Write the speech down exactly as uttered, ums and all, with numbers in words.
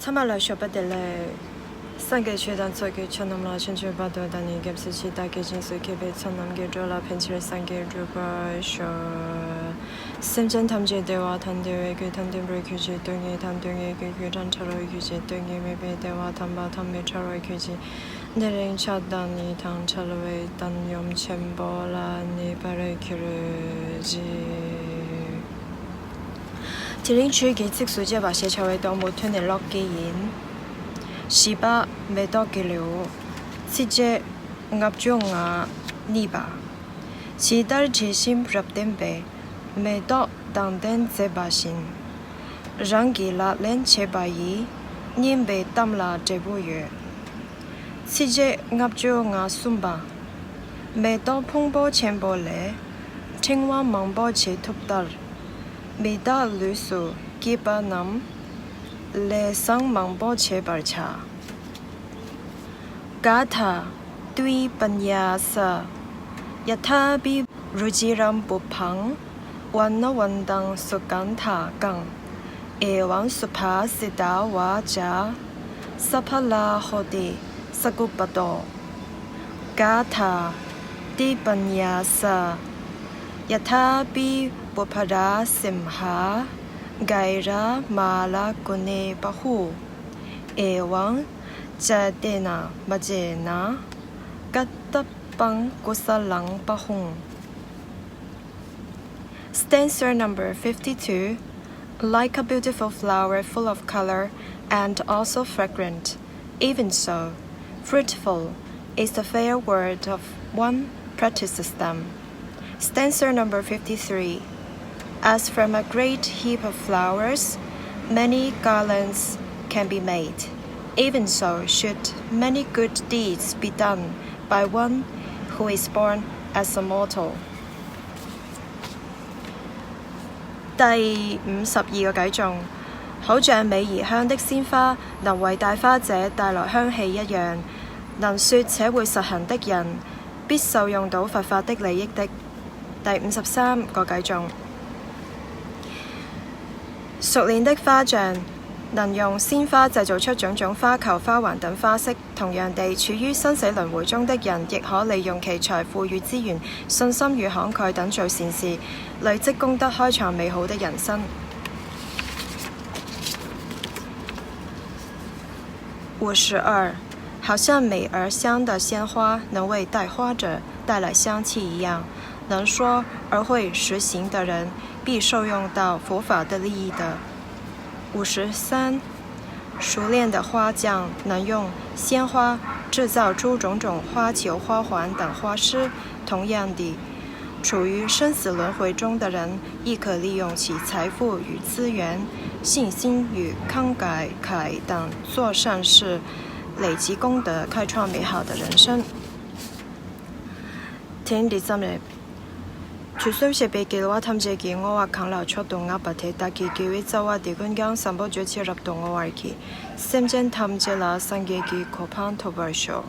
ཚང་མ་ལ་ཞོགས་པ་བདེ་ལེགས། སངས་རྒྱས་ཆོས་དང་ཚོགས་ཀྱི་མཆོག་རྣམས་ལ། ཕྱིན་ཅི་མ་ལོག་དང་ནི་སྐྱབས་སུ་མཆི། བདག་གིས་སྦྱིན་སོགས་བགྱིས་པའི་ཚོགས་རྣམས་ཀྱིས། འགྲོ་ལ་ཕན་ཕྱིར་སངས་རྒྱས་འགྲུབ་པར་ཤོག། སེམས་ཅན་ཐམས་ཅད་བདེ་བ་དང་བདེ་བའི་རྒྱུ་དང་ལྡན་པར་གྱུར་ཅིག། སྡུག་བསྔལ་དང་སྡུག་བསྔལ་གྱི་རྒྱུ་དང་བྲལ་བར་གྱུར་ཅིག། སྡུག་བསྔལ་མེད་པའི་བདེ་བ་དམ་པ་ཐོབ་པར་བྱའོ། དེ་རིང་ཕྱག་དང་ནི་དང་བྲལ་བའི་བཏང་སྙོམས་ཆེན་པོ་ལ་གནས་པར་གྱུར་ཅིག། དེ་རིང་ཆོས་ཀྱི་ཚིགས་སུ་བཅད་པ་ཞེས་བྱ་བའི་དང་པོ་ཐོས་ནས་ཀློག་གི་ཡིན། བཞི་པ། མེ་ཏོག་གི་ལེའུ། ཚིགས་བཅད་ལྔ་བཅུ་ང་གཉིས་པ། ཇི་ལྟར་དྲི་ཞིམ་རབ་བརྟན་པའི། མེ་ཏོག་དང་ལྡན་མཛེས་པ་བཞིན། རང་གིས་ལག་ལེན་བྱས་པ་ཡིས། སྙན་པའི་གཏམ་ལ་འབྲས་བུ་ཡོད། ཚིགས་བཅད་ལྔ་བཅུ་ང་གསུམ་པ། མེ་ཏོག་ཕུང་པོ་ཆེན་པོ་ལས། ཕྲེང་བ་མང་པོ་བྱེད་ཐུབ་ལྟར། མི་རྟག་ལུས་སུ་སྐྱེས་པ་རྣམས། ལས་བཟང་མང་པོ་བྱེད་པར་བྱ། ག་ཐཱ། ཏུ་པཉྱཱ་སཱ། ཡ་ཐཱ་པི་རུ་ཅི་རམ་པུབ་པང་། ཝ་ཎ་ཝན་ཏང་སུ་གན་དྷ་ཀང་། ཨེ་ཝང་སུ་བྷཱ་སི་ཏ་བ་ཙཱ། སྭ་བྷཱ་ལ་ཧོ་ཏི་ས་ཀུ་པ་ཏོ། ག་ཐཱ། ཏུ་པཉྱཱ་སཱ། ཡ་ཐཱ་པི་པུབ་པ་རཱ་སིམ་ཧ། གའི་ར་མ་ལ་ཀུ་ཎེ་བ་ཧུ། ཨེ་ཝང་ཙ་ཏེ་ན་མ་ཙེ་ན། ཀ་ཏ་པང་ཀུ་ས་ལང་བ་ཧུང་། Stanza number fifty-two. Like a beautiful flower full of color and also fragrant, even so, fruitful is the fair word of one practices them. Stanza number fifty-three. As from a great heap of flowers, many garlands can be made, even so should many good deeds be done by one who is born as a mortal. 第五十二個偈頌。好像美而香的鮮花能為戴花者帶來香氣一樣，能說且會實行的人，必受用到佛法的利益的。第五十三個偈頌。熟練的花匠能用鮮花製造出種種花球、花環等花色。同樣地，處於生死輪迴中的人，亦可利用其財富與資源、信心與慷慨等做善事，累積功德，開創美好的人生。五十二，好像美而香的鲜花能为戴花者带来香气一样，能说而会实行的人，必受用到佛法的利益的。五十三，熟练的花匠能用鲜花制造出种种花球、花环等花饰。同样地，处于生死轮回中的人，亦可利用其财富与资源、信心与慷慨慨等做善事，累积功德，开创美好的人生。དེ་འདི་ཙམ་རེད། དུས་གསུམ་གཤེགས་པའི་རྒྱལ་བ་ཐམས་ཅད་ཀྱི་བསྔོ་བ་གང་ལ་མཆོག་ཏུ་བསྔགས་པ་དེ་དག་གི་དགེ་བའི་རྩ་བ་དེ་ཀུན་ཀྱང་བཟང་པོ་སྤྱོད་ཕྱིར་རབ་ཏུ་བསྔོ་བར་བགྱི། སེམས་ཅན་ཐམས་ཅད་ལ་སངས་རྒྱས་ཀྱི་གོ་འཕང་ཐོབ་པར་ཤོག།